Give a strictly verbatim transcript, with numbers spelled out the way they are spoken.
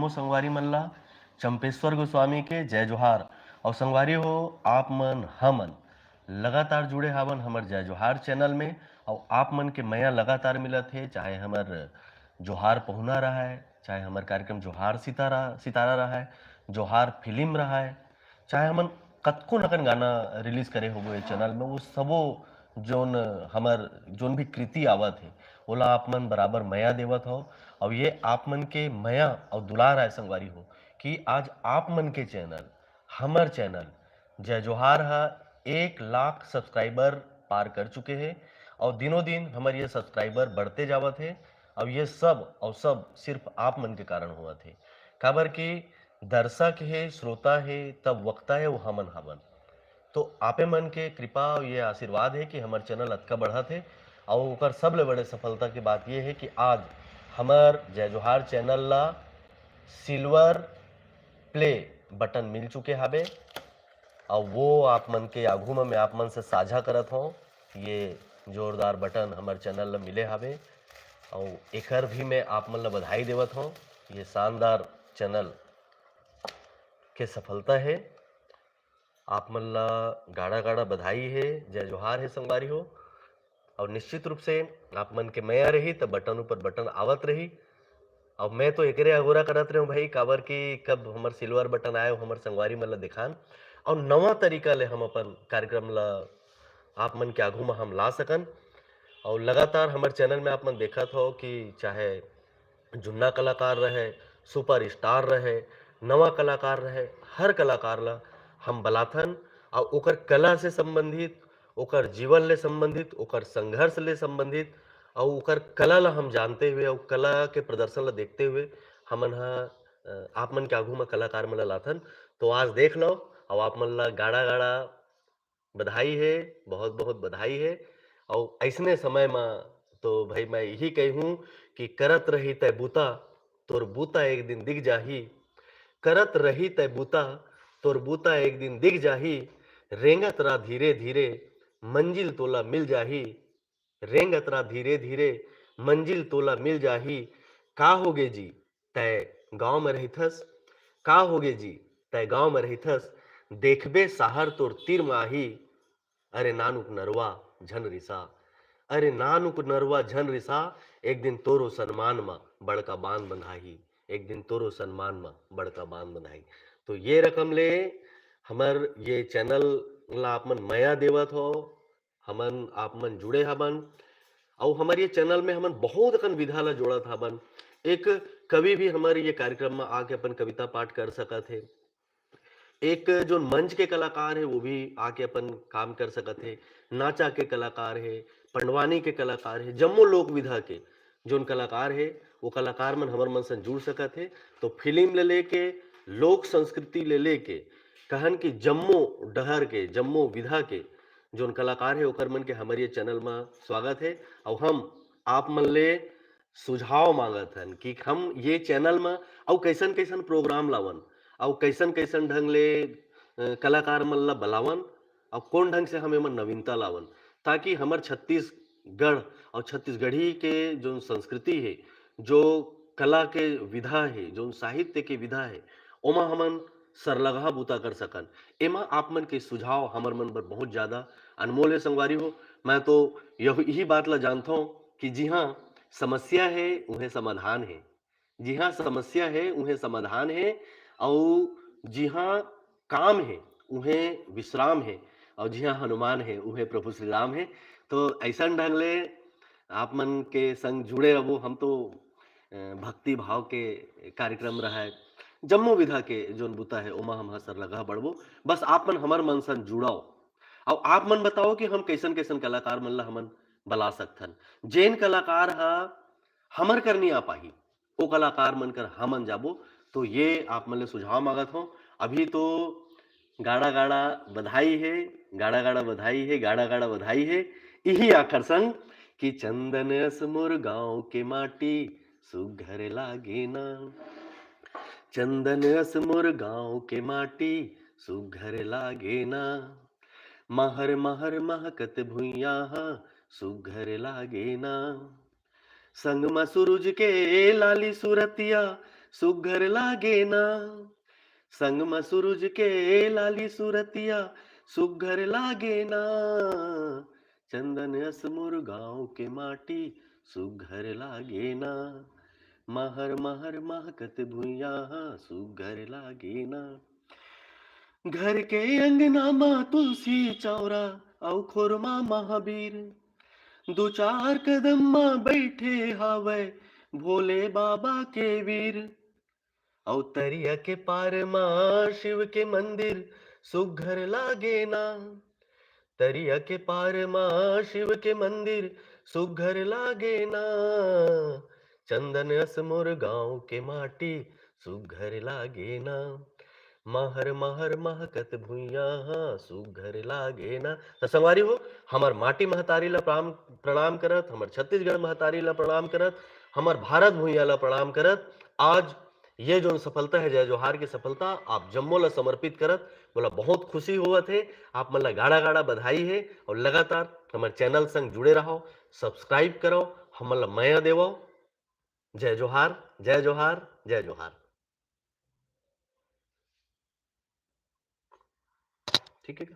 जम्मो संगवारी मन ला चंपेश्वर गोस्वामी के जय जोहार। अउ संगवारी हो, आप मन, हमन लगातार जुड़े हावन हमर जय जोहार चैनल में। अउ आप मन के मया लगातार मिलत हे, चाहे हमर जोहार पहुना रहय, चाहे हमर कार्यक्रम जोहार सितारा, सितारा रहय, जोहार फिल्म रहय, चाहे हमन कतको नकन गाना रिलीज करे होबो ये चैनल में, वो सबो जोन हमर जोन भी कृति आवत हे, ओला आप मन बराबर मया देवत हो। अउ ये आप मन के मया अउ दुलार आय संगवारी हो कि आज आप मन के चैनल, हमर चैनल जय जोहार ह एक लाख सब्सक्राइबर पार कर चुके हे। अउ दिनों दिन हमर ये सब्सक्राइबर बढ़ते जावत हे। अउ ये सब, अउ सब सिर्फ आप मन के कारण होवत हे, काबर कि दर्शक हे, श्रोता हे, तब वक्ता हे, वो हमन हावन। तो आपे मन के कृपा अउ ये आशीर्वाद हे कि हमर चैनल अतका बढ़त हे। अउ ओकर सबले बड़े सफलता के बात ये हे कि आज हमर जय जोहार चैनल ला सिल्वर प्ले बटन मिल चुके हाबे। अउ वो आप मन के आघू म मैं आप मन से साझा करत हों। ये जोरदार बटन हमर चैनल ला मिले हाबे, अउ एकर भी मैं आप मन ला बधाई देवत हों। ये शानदार चैनल के सफलता हे। आप मन ला गाड़ा गाड़ा बधाई हे, जय जोहार हे संगवारी हो। अउ निश्चित रूप से आप मन के मया रही त बटन ऊपर बटन आवत रही। अउ मैं तो एकरे अगोरा करत रहूं भाई, काबर कि कब हमर सिल्वर बटन आए, हमर संगवारी मन ला दिखान, अउ नवा तरीका ले हम अपन कार्यक्रम ला आप मन के आघू म हम ला सकन। अउ लगातार हमर चैनल में आप मन देखत हो कि चाहे जुन्ना कलाकार रहे, सुपरस्टार रहे, नवा कलाकार रहे, हर कलाकार ला हम बलाथन, अउ ओकर कला से संबंधित, ओकर जीवन ले संबंधित, ओकर संघर्ष ले संबंधित, अउ ओकर कला ला हम जानते हुए, अउ कला के प्रदर्शन ला देखते हुए, हमन ह, अ, आप मन के आघू म कलाकार मन ला लाथन। तो आज देख लो, अउ आप मन ला गाड़ा गाड़ा बधाई हे, बहुत बहुत बधाई हे। अउ अइसने समय म तो भाई मैं यही कहूँ कि करत रही तय बूता, तोर बूता एक दिन दिख जाही। करत रही तय बूता, तोर बूता एक दिन दिख जाही। रेंगत रा धीरे धीरे, मंजिल तोला मिल जाही। रेंगत रा धीरे धीरे, मंजिल तोला मिल जाही। का होगे जी, तय गांव म रहिथस? का होगे जी, तय गांव म रहिथस? देखबे सहर तोर तीर म आही। अरे नानुक नरवा झन रिसा, अरे नानुक नरवा झन रिसा, एक दिन तोरो सम्मान म बड़का बांध बंधाही, एक दिन तोरो सम्मान म बड़का बांध बंधाही। तो ये रकम ले हमर ये चैनल ला आप मन मया देवत हो, हमन आप मन जुड़े हवन, अउ हमर ये चैनल में हमन बहुत अकन विधा ला जोड़त हवन। एक कवि भी हमर ये कार्यक्रम में आके अपन कविता पाठ कर सकत हे। एक जोन मंच के कलाकार हे, वो भी आके अपन काम कर सकत हे। नाचा के कलाकार हे, पंडवानी के कलाकार हे, जम्मो लोक विधा के जोन कलाकार हे, वो कलाकार मन हमर मन से जुड़ सकत हे। तो फिल्म ले लेके, लोक संस्कृति ले लेके, कहन कि जम्मो डहर के, जम्मो विधा के जोन कलाकार हे, ओकर मन के हमर ये चैनल म स्वागत हे। अउ हम आप मन ले सुझाव मांगत हन कि हम ये चैनल म अउ कैसन कैसन प्रोग्राम लावन, अउ कैसन कैसन ढंग ले, अ, कलाकार मन ला बलावन, अउ कौन ढंग से हम एमा नवीनता लावन, ताकि हमर छत्तीसगढ़ अउ छत्तीसगढ़ी के जोन संस्कृति हे, जो कला के विधा हे, जोन साहित्य के विधा हे, ओमा हमन सरलगहा बूता कर सकन। एमा आप मन के सुझाव हमर मन बर बहुत ज्यादा अनमोल हे संगवारी हो। मैं तो यह, यही बात ला जानथों कि जिहाँ समस्या हे, उहें समाधान हे, जिहाँ समस्या हे, उहें समाधान हे, अउ जिहाँ काम हे, उहें विश्राम हे, अउ जिहाँ हनुमान हे, उहें प्रभु श्री राम हे। तो ऐसन ढंग ले आप मन के संग जुड़े रहबो। हम तो, अ, भक्ति भाव के कार्यक्रम रहय, जम्मो विधा के जोन बुता हे, ओमा हम ह सरलगहा बढ़बो। बस आप मन हमर मन संग जुड़व, अउ आप मन बताओ कि हम कैसन कैसन कलाकार मन ला हमन बला सकथन। जेन कलाकार ह हमर कर नइ आ पाही, ओ कलाकार मन कर हमन जाबो। तो ये आप मन ले सुझाव मांगत हों। अभी तो गाड़ा गाड़ा बधाई हे, गाड़ा गाड़ा बधाई हे, गाड़ा गाड़ा बधाई हे। इही आखर संग कि चंदन अस मोर गांव के माटी सुघर लागे ना, चंदन अस मोर गांव के माटी सुघर लागे ना, महर महर महकत भुइयां ह सुघर लागे ना। संग म सूरज के लाली सुरतिया, सुघर लागे ना। संग म सूरज के लाली सुरतिया सुघर लागे ना। चंदन अस मोर गांव के माटी सुघर लागे ना। महर महर महकत भुइया हा सुघर लागे ना। घर के अंगना म तुलसी चौरा अउ खोरमा महावीर। दू चार कदम म बैठे हावय भोले बाबा के वीर। अउ तरिया के पार म शिव के मंदिर सुघर लागे ना। तरिया के पार म शिव के मंदिर सुघर लागे ना। चंदन अस मोर गांव के माटी सुघर लागे ना। महर महर महकत भुइया हा सुघर लागे ना। त संगवारी हो, हमर माटी महतारी ला प्रणाम, प्रणाम करत, हमर छत्तीसगढ़ महतारी ला प्रणाम करत, हमर भारत भुइया ला प्रणाम करत, आज ये जोन सफलता है, जय जोहार के सफलता, आप जम्मो ला समर्पित करत मोला बहुत खुशी होवत हे। आप मन ला गाड़ा गाड़ा बधाई हे और लगातार हमर चैनल संग जुड़े रहो, सब्सक्राइब करो, हमन ला मया देवो। जय जोहार, जय जोहार, जय जोहार। ठीक है का?